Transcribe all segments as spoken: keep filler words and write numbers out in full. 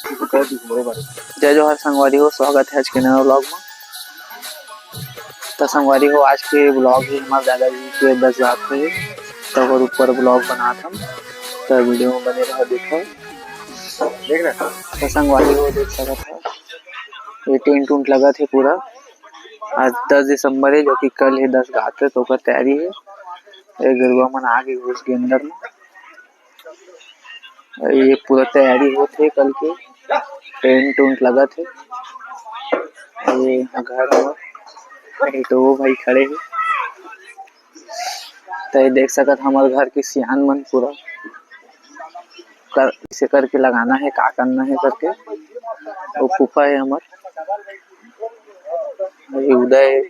जय जोहार संगवारी हो, स्वागत है आज के नया vlog में। तो संगवारी हो, आज के vlog ही हमारे दादाजी के दस रात है, तो ओकर ऊपर vlog बनात हम, तो video में बने रहो, देखो। तो संगवारी हो, देख सकत हो, ये टेंट उंट लगत है पूरा। आज दस दिसंबर है, जो कि कल है दस रात है, तो ओकर तैयारी है। ये गरुआ मन आगे घुस के अंदर में। ये पूरा तैयारी होत हे कल के, टेंट उंट लगत हे। ये घर हे, ये तो वो भाई खड़े हे। तो ये देख सकत, हमर घर के सियान मन पूरा कर, इसे करके लगाना है, का करना है करके। वो फूफा है हमर, ये उदय,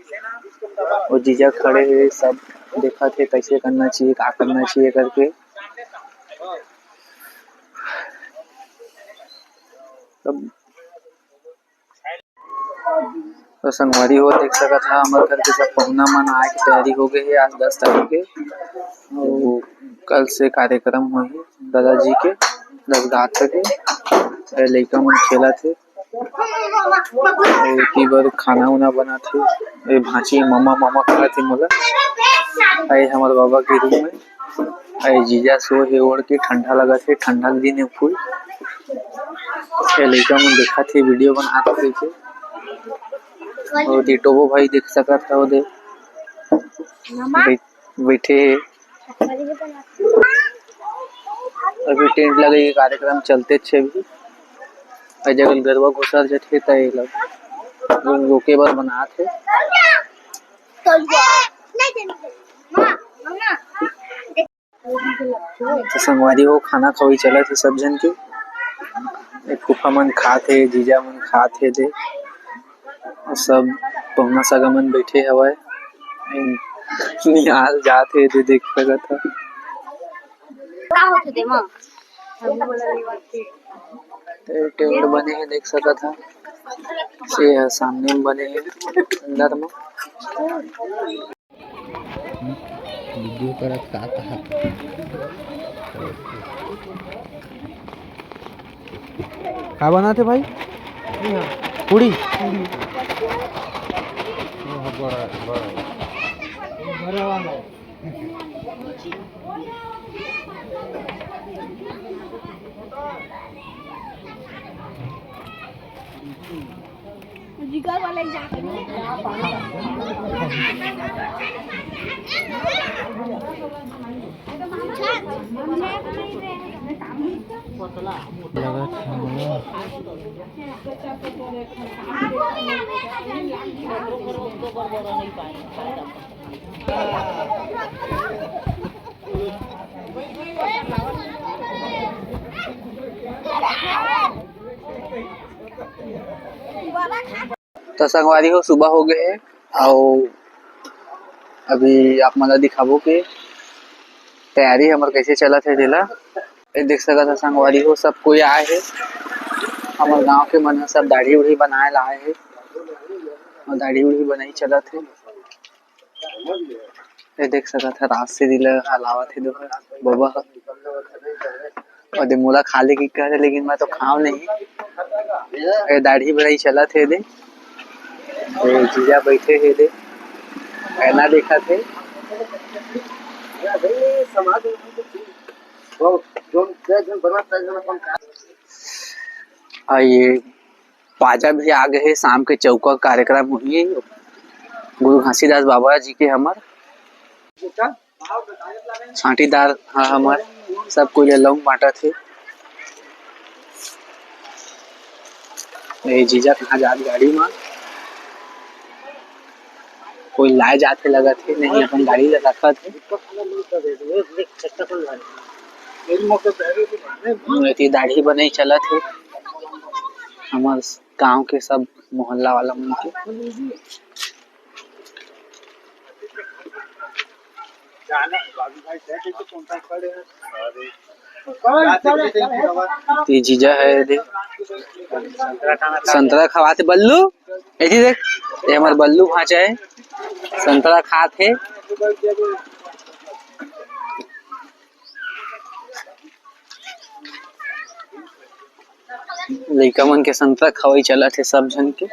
वो जीजा खड़े हे, सब देखत हे कैसे करना चाहिए, का करना चाहिए करके। तब तो संगवारी हो, देख सकत हा, हमर घर के सब पहुना मन आए के तैयारी हो गए हे आज दस तारीख के। अउ कल से कार्यक्रम होही दादाजी के दस रात के। ए लइका मन खेलत हे, ए की बर खाना उना बनत हे, ए भांची ममा ममा कहत हे मोला। ए हमर बाबा के रूम में। अरे जीजा सो हे ओढ़ के, ठंडा लगत हे, ठंडा के दिन हे फुल। ये लइका मन देखत हे, video बनात हे के। और ये टोबो भाई देख सकत हे, ओदे बै-, बैठे हे। अभी टेंट लगे के कार्यक्रम चलते छे अभी। अउ जगह गरबा घुसर जथे त ये लोग रोके बर बनात हे। तो संगवारी हो, खाना खवाई चलत हे सब झन के। एक फूफा मन खात हे, जीजा मन खात हे दे, अउ सब पहुना सगा मन बैठे हवय। निहाल जात हे दे, देख सकत ह। का होथे दे मा? टेंट बने हे, देख सकत ह। से ह सामने में बने हे अंदर में। वीडियो करत का कहा? का बनात हे भाई? पूड़ी? जिगर वाला एक जाके लगत हे। त संगवारी हो, सुबह हो गए हे अउ अभी आप मन ला दिखाबो के तैयारी हमर कैसे चलत हे तेला। ए देख सकत ह संगवारी हो, सब कोई आए हे। हमर गांव के मन ह सब दाढ़ी उढ़ी बनाए ला आए हे अउ दाढ़ी उढ़ी बनाई चलत हे। ए देख सकत ह, रास्ते दिला हलावत हे दोहा बबा ह। अउ दे मोला खा ले के करे, लेकिन मैं तो खाव नहीं। ए दाढ़ी बढ़ाई चलत हे दे। ए जीजा बैठे हे दे, ऐना देखत हे। आ ये बाजा भी आ गए हे, शाम के चौका कार्यक्रम होही गुरु घासीदास बाबा जी के हमर। छांटीदार ह हमर सब कोई ले लौंग बांटत हे। ए जीजा कहाँ जात गाड़ी म? कोई लाए जात हे लगत हे, नहीं अपन गाड़ी ला रखत हे। एती दाढ़ी बनई चलत हे हमर गांव के सब मोहल्ला वाला मन के। ते जीजा हे दे, संतरा खवाथे बल्लू। एती देख, ये हमर बल्लू भांचा हे, संतरा खात हे। लइका मन के संतरा खवई चलत हे सब झन के।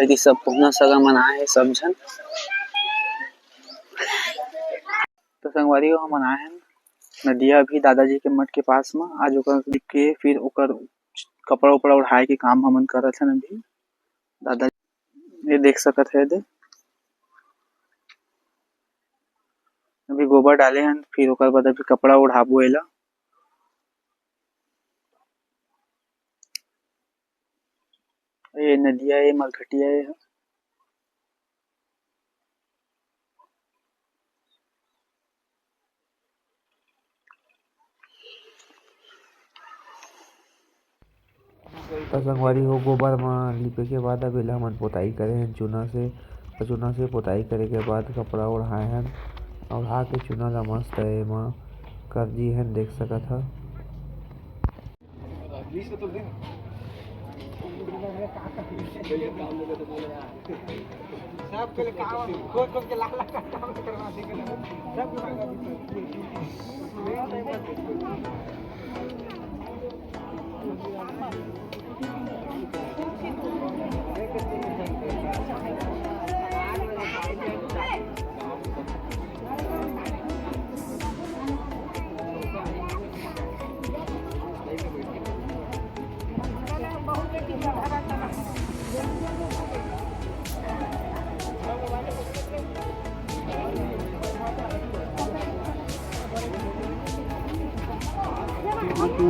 एती सब पहुना सगा मन आए हे सब झन। तो संगवारी हो, हमन आए हन नदिया अभी दादाजी के मठ के पास म। आज ओकर लिख के फिर ओकर कपड़ा उपड़ा ओढ़ाए के काम हमन करत हन अभी। दादा, ये देख सकत हे दे, अभी गोबर डाले हन, फिर ओकर बाद अभी कपड़ा ओढ़ाबो एला। ये नदिया, ये मलखटिया, ये ह। त संगवारी हो, गोबर म लिपे के बाद अब एला हमन पोताई करे हन चूना से। अउ चूना से पोताई करे के बाद कपड़ा ओढ़ाए हन, ओढ़ा के चूना ला मस्त एमा कर दिए हन, देख सकत ह।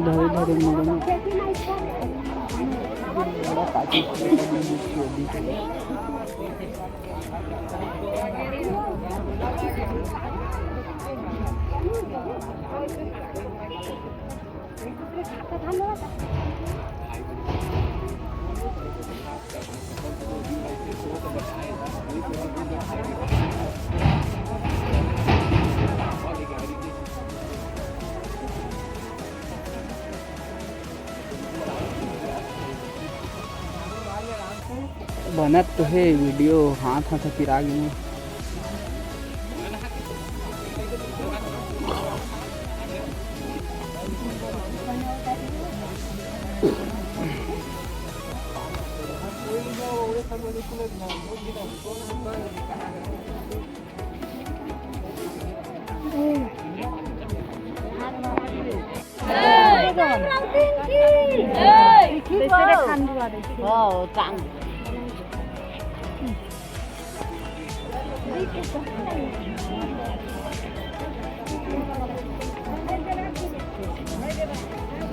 धरे धरे मगन। बनत तो हे वीडियो, हाथ हाथ पिरा गे।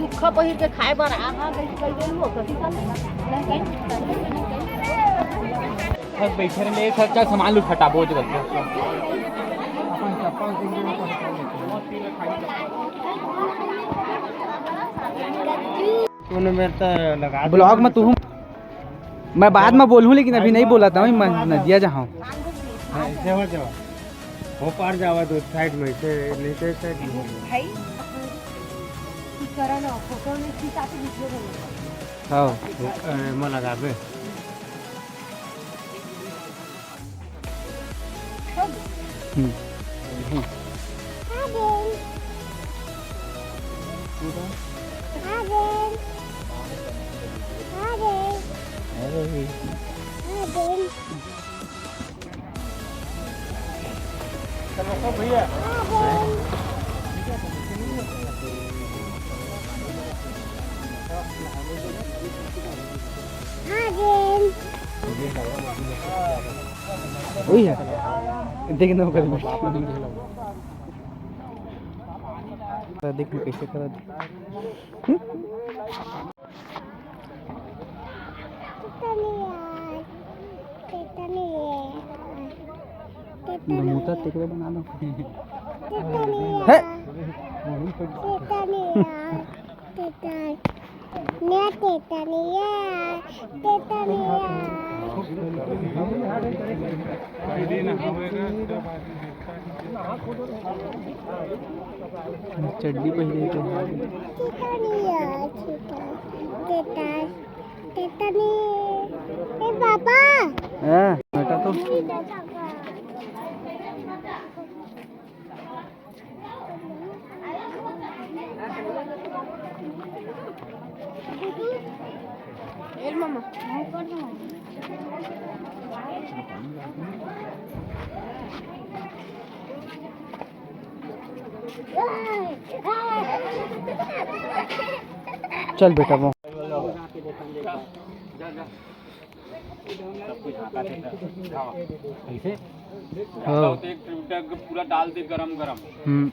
सुक्खा पहिर के खाए बर आहा, कइसे कइसे हो, कथी का? सब बैठे रहे, एक साथ सामान लूट हटाबो जो करके। कोनो मेर त लगा दे। ब्लॉग में तू, मैं बाद में बोलूँ, लेकिन अभी नहीं बोला था मैं, नदिया जहाँ हूँ। हाँ, ऐसे हो जाओ। वो पार जावा दो साइड में, ऐसे नहीं तो इस साइड में। भाई, की करा ना, फोटो में खींचा के वीडियो बना। हाँ। वो, ए, मैं लगाबे। हम्म। वही है, देख ना ओकर। देख ना कैसे करत। नमूता तेकरे बना दो। हे। चड्डी पहिरे के। तेतनी। ए पापा। हाँ, बेटा तो। चल बेटा, वो। ऐसे? हाँ। तो एक पूरा डाल दे गरम गरम। हम्म।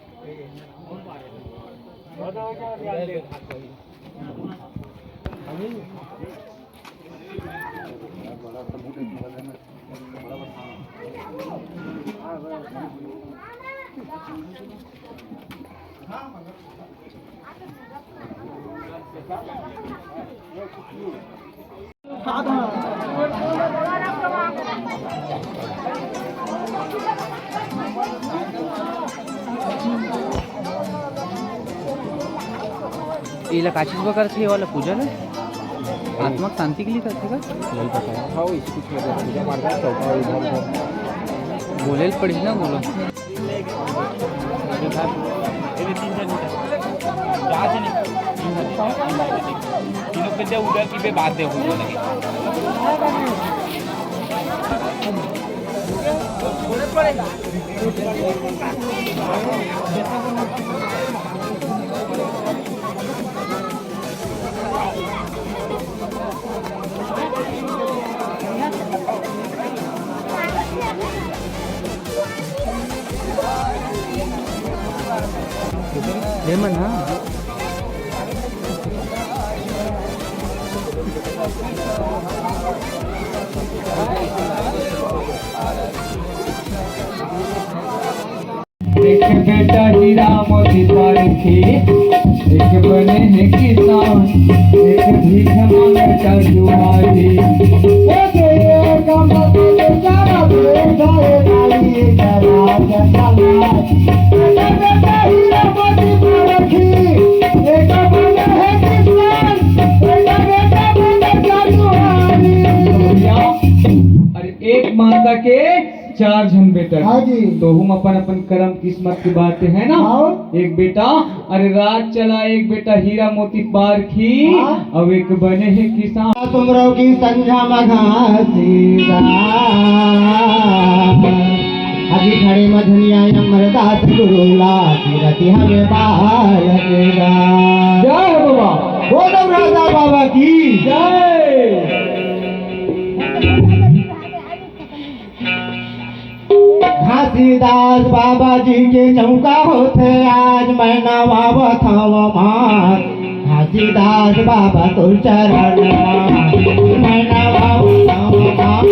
एला का चीज बर करथे, ये वाला पूजा ल? आत्मा के शांति के लिए करथे का? नहीं पता है। हाँ, इसी कुछ वजह से पूजा पाठ का चौका इधर उधर। बोले ल पड़ी ना, बोलो। तीनों के दे उधर की पे बात है, उधर लगे। ले मन, हाँ। एक बेटा हीरा मोती पारखी, एक बने हे किसान, एक भीख मांगता जुआरी। ओ तेरे काम बदले जाना, तेरे जाए गाली, तेरा जंगल। एक बेटा हीरा मोती पारखी, एक बने हे किसान, एक बेटा मांगता जुआरी। अरे, एक माता के चार झन बेटा। हाँ जी। तो हम अपन अपन करम किस्मत के बात है ना। हाँ। एक बेटा, अरे राज चला, एक बेटा हीरा मोती पारखी, हाँ। अब एक बने हे किसान। तुमरो की संझा में घासीदास, अजी खड़े मधुनिया अमरदास गुरु ला, कीरति हमें बालक दा। जय हो बाबा। बोलो राजा बाबा की जय। घासीदास बाबा जी के चौका होथे आज, मैं नवावत हव माथ। घासीदास बाबा तोर चरण मा, मैं नवावत हव माथ।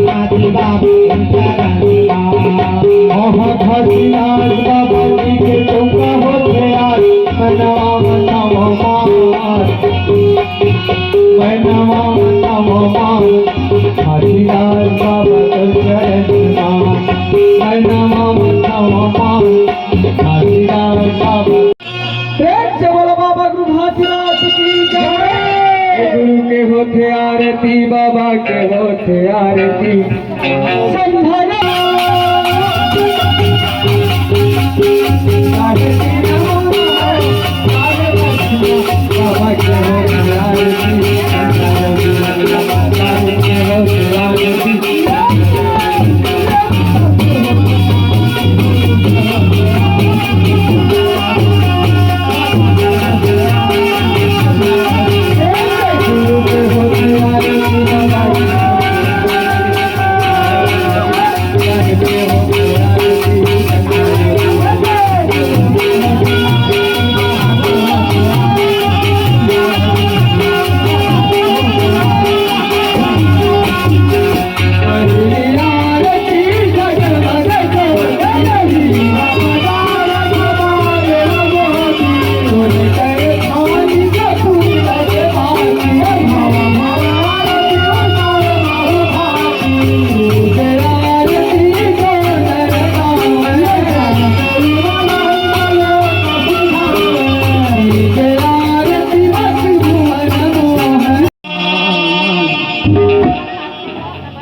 घासी बाबा तोर चरण मा। ओह घासीदास बाबा जी के चौका होथे आज, मैं नवावत हव माथ। मैं नवावत हव माथ। घासीदास बाबा तोर चरण मा, मैं नवावत हव माथ। घासीदास बाबा। प्रेम से बोलो बाबा गुरु घासीदास की जय। गुरु के होथे आरती, बाबा के होथे आरती। संध्या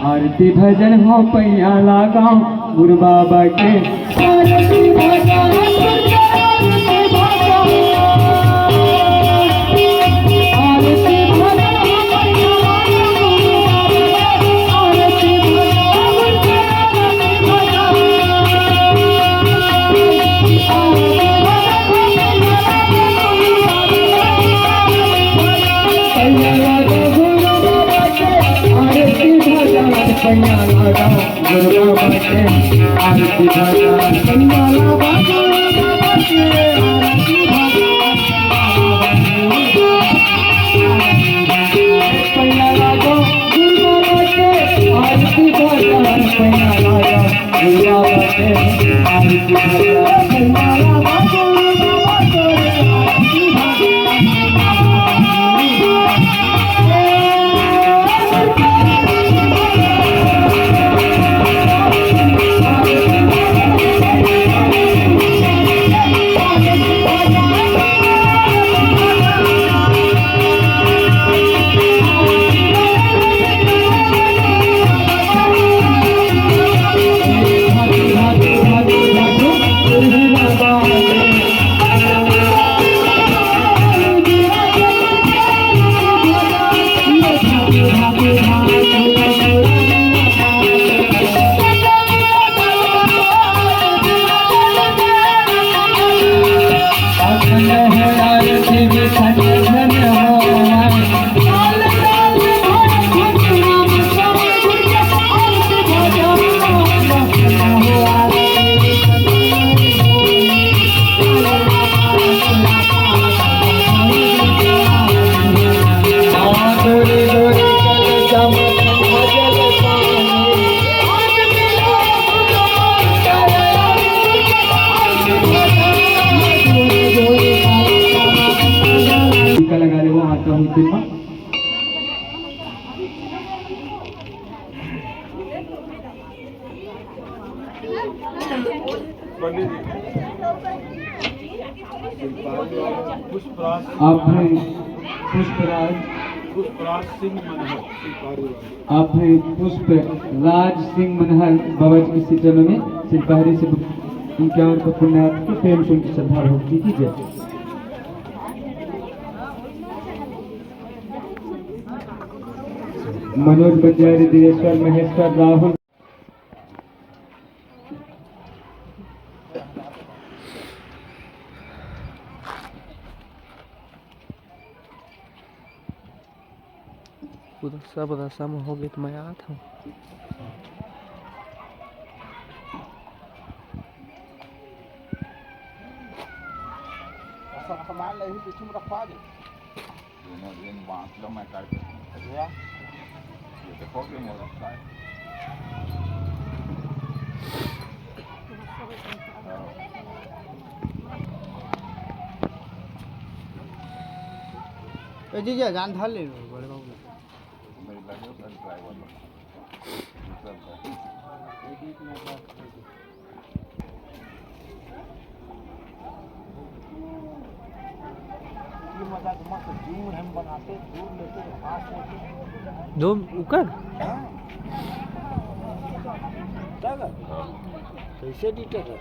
आरती भजन हो पैया लागा गुरु बाबा के। आरती भजन हो पैया लागा गुरु बाबा के। टीका लगा ले वो आता हूँ टीका। पुष्पराज। आप हैं पुष्पराज। पुष्पराज सिंह मनहर। आप हैं पुष्पराज सिंह मनहर बाबा जी की सिरजनों में सिलपहरी से उनके और को पुण्यार्थ के प्रेम से उनकी श्रद्धा भक्ति की जय। मनोज बंजारी, दिनेश्वर, महेश्वर, राहुल। पूरा सब रसम हो गए तो मैं आत हूँ। सब सामान ले ही पीछे में रखवा दे। दोनों दिन बांट लो, मैं काट देता हूँ। भैया, ये देखो कि मोर का है। ए जीजा, जान धार ले लो, बड़े बाबू। मेरी लगे तो ड्राइवर लोग। ये मजा तो मस्त जूम हम बनाते, दूर लेते, पास लेते। धूम उकर? हाँ। क्या कर? कैसे डीटर है?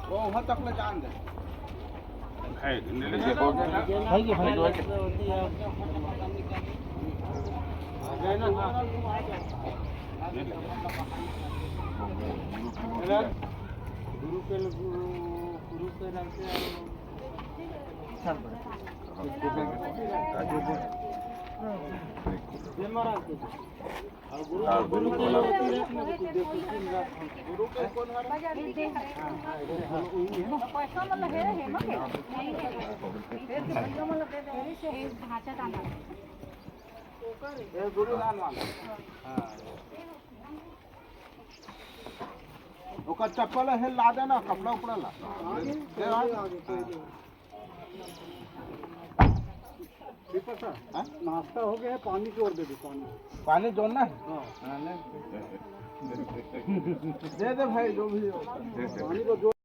वो वहाँ तक ले जान दे। है, ले ले। है कि भाई? गुरु के, गुरु, गुरु के नाम से। जय महाराज। ओकर चप्पल है, ला देना, कपड़ा उपड़ा ला। ठीक है सर। हाँ? नाश्ता हो गया है, पानी जोर दे दो, पानी। पानी जोड़ना है? हाँ। हाँ, ले। दे दे भाई, जो भी हो। पानी को जोर